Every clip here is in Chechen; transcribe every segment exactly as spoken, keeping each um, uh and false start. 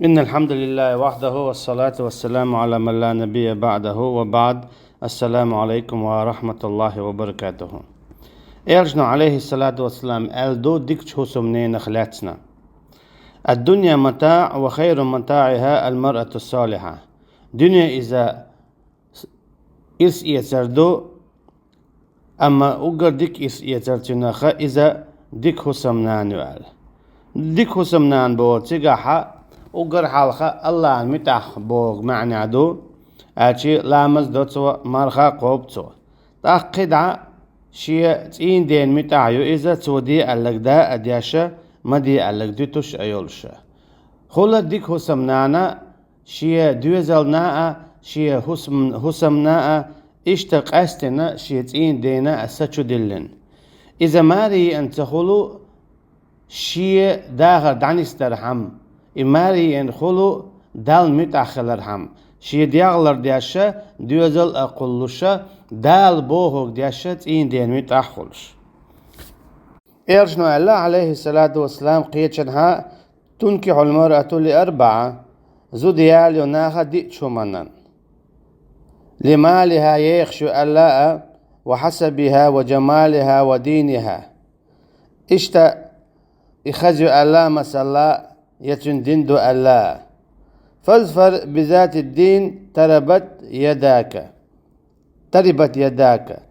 إن الحمد لله وحده والصلاة والسلام على من لا نبي بعده وبعد. السلام عليكم ورحمة الله وبركاته. Элчано, алейхиссалату вассалам, аьлла ду дикача хӀусамненах лаьцна: الدنيا متاع وخير متاعها المرأة الصالحة. Дуьне иза ирс эцар ду, амма уггар дика ирс эцар цуьнах иза дика хӀусамнана ю аьлла. Дика хӀусамнана боху цигахь уггар хьалха Аллахьан муьтӀахь боху маьӀна ду, аьлча ламаз до цо, марха кхобу цо. ТӀаккха кхидӀа шен цӀийнан дена муьтӀахь ю иза, цо де аьлларг да а деш, ма де аьлларг дуьтуш а йолуш. Хула дика хӀусамнана шен доьзална а, шен хӀусам-, хӀусамна а, иштта къаьстина шен цӀийнан дена а са чу диллина. Иза маре еана ца хуьлу шен дахар дӀанисдархьама, и маре еана хуьлу Далла муьтӀахь хилархьама, шен дегӀ лардеш, доьзал а кхуллуш, Дала бохург деш, цӀийнан дена муьтӀахь а хуьлуш. Элчано аьлла, алейхиссалату вассалам, кхечанхьа: تنكح المرأة لأربع. Зуда ялайо наха диъ хӀуманан. لمالها, ехаш ю аьлла а, وحسبها وجمالها ودينها. Иштта и хаза ю аьлла, масала, я цуьнан дин ду аьлла. فاظفر بذات الدين تربت يداك. تربت يداك.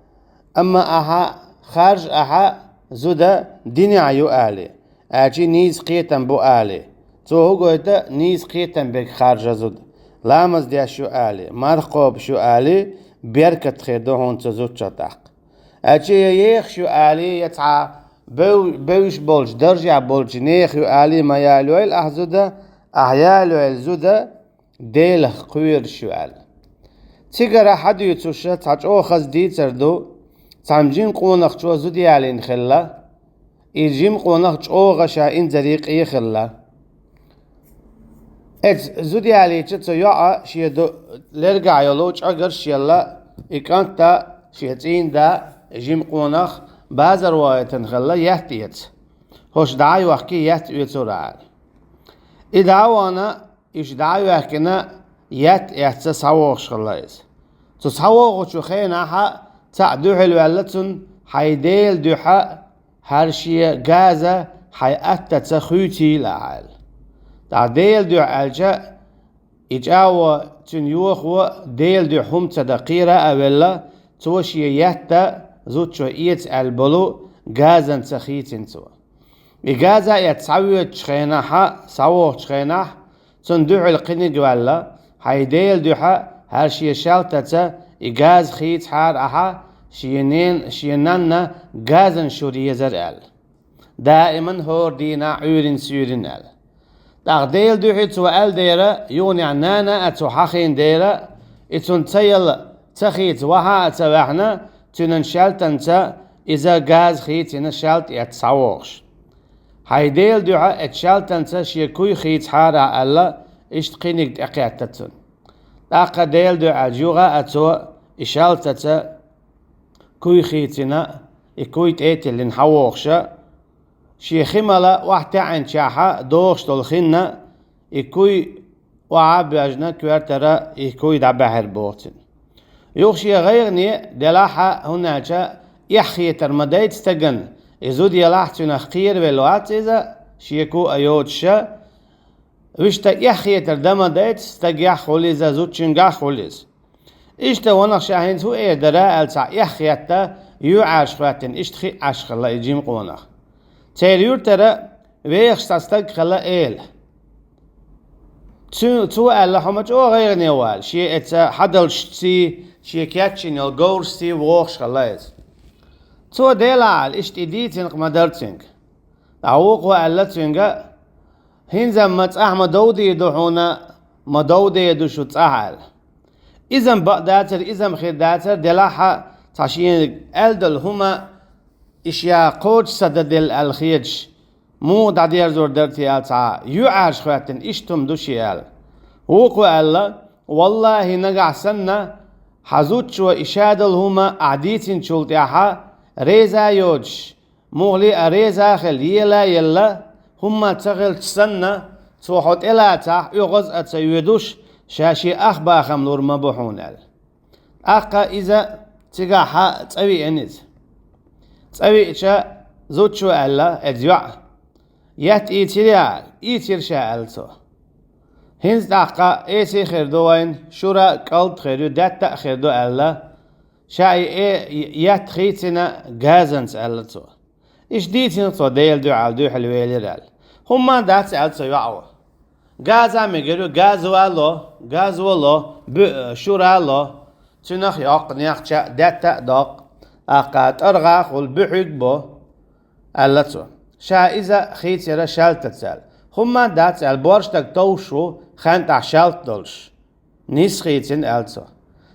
Амма ахьа харжа ахьа зуда динехь ю али, аьлча нийса кхетам бу али. Цо хӀу гойту нийса кхетам берг харжа зуда. Ламаз деш ю али, марха кхобуш ю али, беркат хир ду хьуна цу зудчух тӀаккха. Аьлча я ехаш ю али, я цхьа бев-, бевзаш болчу, даржехь болчу нехан ю али ма ялайойла ахь зуда, ахь ялайойла зуда Делах кхоьруш ю аьлла. Цигара хьадуьйцуш цхьа чӀогӀа хаза дийцар ду, цхьана жима къонахчо зуда ялийна хилла, и жима къонах чӀогӀа ша инзаре къе хилла. Эцу зуда ялийча цу йоӀа шен ду-, лергахь йолу чӀагарш елла, и кӀант а, шен цӀийнан да, жима къонах базар вахийтина хилла етта эца. ХӀорш дӀа а йохкий, етта оьцур аьлла. И дӀа а вахана, уьш дӀа а йоьхкина, етта эцна схьавогӀуш хилла иза. Цу схьавогӀучу хенахь цхьаъ дуьхьал ваьлла цунна: «Хьайн Делан дуьхьа хӀара шен газа хьайн аттаца хуьйцийла ахь», – аьлла. ТӀаккха Делан дуьхьа аьлча, и чӀагӀо, цуьнан йохо Делан дуьхьа хӀума ца дан кхера а велла, цо шен етта зудчо эца аьлла болу газанца хийцина цо. И газа эцна схьавоьдучу хенахь, схьавогӀучу хенахь, цунна дуьхьал кхиниг ваьлла: «Хьайн Делан дуьхьа хӀара шен шаьлтаца и газа хийцахьара ахьа, шен нен-, шен нанна газана шу резара», – аьлла. «Даиман хӀора дийнахь Ӏуьйрина-суьйрина», – аьлла. ТӀаккха Делан дуьхьа цо аьлла дера, юханехь нана а цо хьахийна дера, и цунна ца елла, ца хийца ваха а ца ваьхьна, цуьнан шаьлтанца иза газа хийцина шаьлта эцна схьавогӀуш. «Хьайн Делан дуьхьа эцу шаьлтанца шен куй хийцахьара», – аьлла, иштта кхиниг тӀекхетта цунна. ТӀаккха Делан дуьхьа аьлча юха а цо и шаьлтаца куй хийцина, и куй тӀе а тиллина схьавогӀуш, шен хи мала охьатаьӀначохь догӀуш долу хин а, и куй охьа а боьжна, коьртара и куй дӀабаьхьира боху цуьнан. Юха шен гӀайгӀане делахь а, хӀунда аьлча эхь хетар ма дайта стагана, и зуда елахь а цуьнах кхеравелла вац иза, шеко а йоцуша, вуьшта эхь хетар дан ма дайта стагехь хуьлу иза, зудчуьнгахь хуьлу иза. Иштта ванах ша хӀинца хӀун эр дара аьлла, цхьа эхь хетта, юьхьӀаьржа хӀоьттина, иштта хиъ Ӏаш хилла и жима къонах. Церан юьртара вехаш цхьа стаг хилла эла. Цу-, цо аьлла, хьо ма чӀогӀа гӀайгӀане вала, шен эца хьадалшций, шен кечйина йолу говрашций вогӀуш хилла иза. Цо делахь аьлла, иштта и дийцинарг ма дара цуьнга. Ткъа вукхо аьлла цуьнга: «ХӀинца-м ма цӀахь ма довдийр ду хьуна, ма довдийр ду шу цӀахь», – аьлла. Иза-м бакъ дацара, иза-м хир дацара, делахь а цхьа шена аьлла долу хӀума, и ша кхочуш ца дан делла аьлла хеташ, муха дӀадерзор дара те аьлла, цхьа юьхьӀаьржа хӀоьттина, иштта хӀума ду шен аьлла. Вукхо аьлла: «ВаллахӀи, нагахь санна хьан зудчо и ша долу хӀума ахь дийцинчул тӀаьхьа реза а йоцуш, муххале а реза а хилла, ела а елла, хӀумма ца хилча санна, цо хьо тӀелацахь, оьгӀаз а ца йоьдуш, ша шен ах бахам лур ма бу хьуна аьлла. ТӀаккха иза цигахь цӀа веана иза. ЦӀа веача, зудчо аьлла, эцу йоӀа: «Етт ийцирий?» «Ийцира ша», — аьлла цо. «ХӀинца тӀаккха эсий хир ду вайн, шура кӀалд хир ю, детта а хир ду», — аьлла. Ша и э етт хийцина газанца, аьлла цо. Иштта дийцина цо, Делан дуьхьал дуьхьал велира аьлла. «ХӀумма дац», — аьлла цо йоӀа. «Газа мегар ю, газа вало, газа вало, бу-, шура ло, цуьнах йоккху нехча детта а доккху, аккха тӀаргӀа хуьлу, буьхьиг бо», — аьлла цо. Ша иза хийцира шаьлтаца аьлла. «ХӀумма дац», — аьлла, «борша стаг товш ву, хантӀахь шаьлта долуш». «Нис хийцина», — аьлла цо.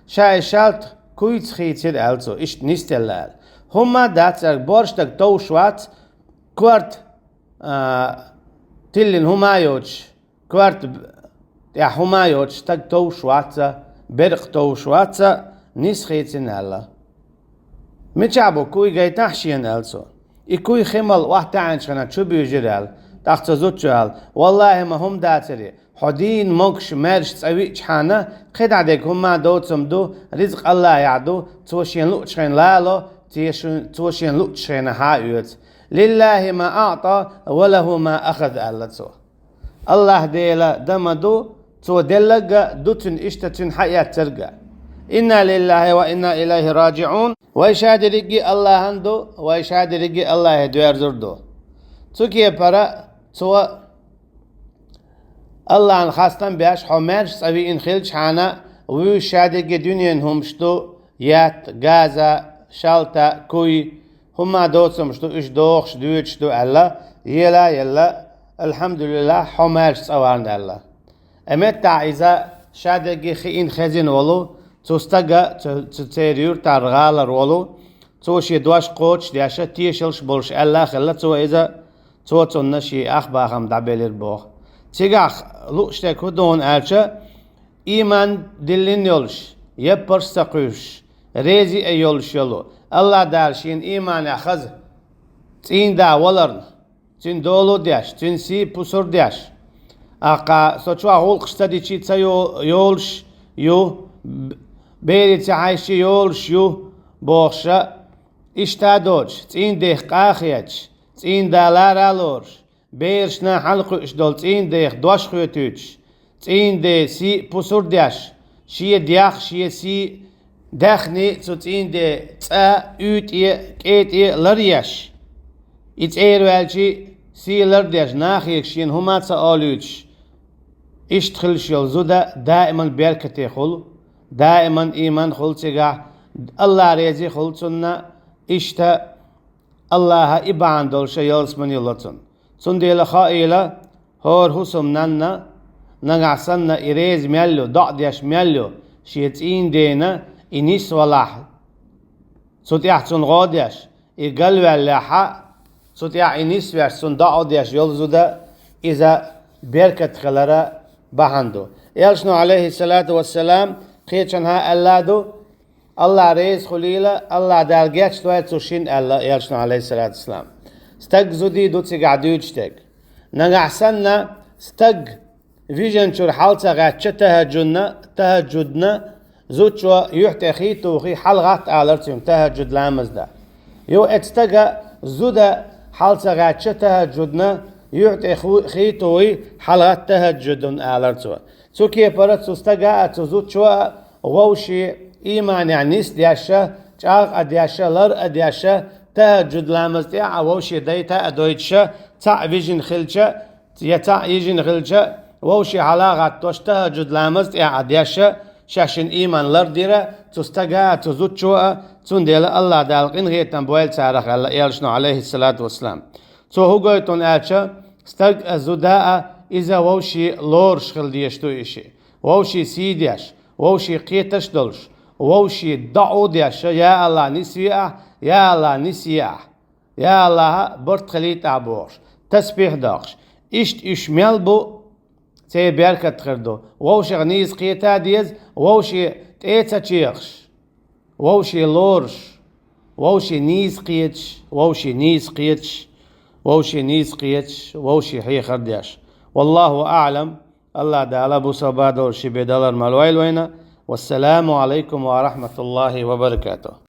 Ша и шаьлта куйца хийцира аьлла цо, иштта нисделла аьлла. «ХӀумма дац», — аьлла, «борша стаг товш вац, корта, а, тиллина хӀума йоцуш, корта б-, тӀехь хӀума йоцуш стаг товш вац, беркъа товш вац, нис хийцина», — аьлла. «Мичахь бу куй, гайтахь шена», — аьлла цо. И куй хи мала охьатаьӀначу хенахь чу буьйжира аьлла. ТӀаккха цу зудчо аьлла: «Валлахьи, ма хӀума дацарий, хьо дийна могуш маьрша цӀа виъчхьана, кхидӀа дерг хӀумма доцам ду, ризкъ Аллахьехь ду, цо шена луъучу хенахь лало, те шу-, цо шена луъучу хенахь хьа а оьцу. Лиллахьи ма аӀта ва лахӀу ма ахаза», — аьлла цо. Аллахь Дела дан ма ду, Цо делларг а ду цуьнан, иштта цуьнан хьаэцнарг а. Инна лиллахьи ва инна илайхьи раджиӀун. Вай ша дерриге а Аллахьан ду, вай ша дерриге а Аллахье доьрзур ду. Цу кепара цо Аллахьан хастам беш, хьо маьрша цӀа виъна хилчхьана, вуьйш ша дерриге дуьненан хӀумаш ду, етт, газа, шалта, куй, хӀумма доцамаш ду, уьш дохуш, доьдуш ду аьлла, ела а елла, алхьамдулиллахь, хьо маьрша цӀа варна аьлла. Амма меттахь иза ша дерриге хиъна хезина волу, цу стага, цу, цу церан юьртара гӀалара волу, цо шен дош кхочушдеш а, тешалш болуш аьлла а хилла цо иза, цо цунна шен ах бахам дӀабелира боху. Цигахь лууш дерг хӀун ду аьлча, ийман диллина йолуш, яппарш а ца кхуьйсуш, реза а йолуш йолу, Аллахь Дала шена ийманехь хаза цӀийнда валарна, цуьнан дола деш, цуьнан сий пусар деш. Аккха со чохь гӀуллакхаш ца дичи ца йо-, йолуш ю, б-, берий ца хьаьжчи йолуш ю, бохуша, иштта а доцуш, цӀийнан дех къа а хеташ, цӀийнда лара а лоруш, берашна хьалакхуьуш долу цӀийнан дех дош хоьтуьйтуш, цӀийнан ден сий пусар деш, шен дех, шен сий даьхни цу цӀийнан ден цӀа, уьйтӀе, кӀетӀе ларъеш. И цӀера ваьлчи сий лардеш, нахе шена хӀума ца олуьйтуш. Иштта хилуш йолу зуда даиман беркате хуьлу, даиман ийман хуьлу цигахь, Аллахь реза хуьлу цунна, иштта Аллахьа и бахьана долуш ялсамани ло цунна. Цундела хаийла, хӀора хӀусамнанна, нагахь санна и реза мел ю, доӀа деш мел ю, шен цӀийнан дена и нисвалахь, цу тӀехь цунна гӀо деш, и галваьллехьа, цу тӀехь и нисвеш, цунна доӀа деш йолу зуда, иза беркат хилара бахьана ду. Элчано, Ӏалайхиссалату вассалам, кхечанхьа аьлла ду, Аллахь реза хуьлийла, Аллахь Дала гечдойла цу шинна аьлла Элчано, Ӏалайхиссалату вассалам. Стаг, зудий ду цигахь дуьйцуш дерг. Нагахь санна стаг вижина чуьра хьал ца гӀаьттича тахӀаджудна, тахӀаджудна, зудчо юьхь тӀе хи тухий хьалагӀатта алара цуьнга тахӀаджуд ламаз дан. Ю, эцу стага, зуда хьал ца гӀаьттича тахӀаджудна, юьхь тӀе ху-, хи тухий хьалагӀатта тахӀаджудна алара цо. Цу кепара цу стага а, цу зудчо а вовшийн ийманехь нисдеш а, чӀагӀ а деш а, лар а деш а, тахӀаджуд ламаз тӀехь а вовшийн дайта а дойтуш а, цхьаъ вижина хилча, я цхьаъ йижина хилча, вовшийн хьала а гӀаттош, тахӀаджуд ламаз тӀехь а деш а, шаьшшинна ийман лардира цу стага а, цу зудчо а, цундела Аллахь Дала къинхетам бойла царах аьлла Элчано, Ӏалайхиссалату вассалам. Цо хӀун гойту аьлча, стаг а, зуда а, иза вовшийн лоруш хила дезаш ду и шиъ. Вовшийн сий деш, вовшийн кхеташ долуш, вовшийн доӀа деш, я Аллахь, нисве ахь, я Аллахь, нисъе ахь, я Аллахь, барт хилийта ахь бохуш, тасбихь доккхуш. Иштта уьш мел бу, церан беркат хир ду. Вовшех нийса кхета а деза, вовшийн тӀе а ца чехаш. Вовшийн лоруш, вовшийн нийса кхеташ, вовшийн нийса кхеташ, вовшийн нийса кхеташ, вовшийн хьехар деш. Валлагьу аълам. Аллагь Таала бусалба долчи бедалар малвайла вайна. Вассаламу алайкум ва рагьматуллагьи ва баракатугь.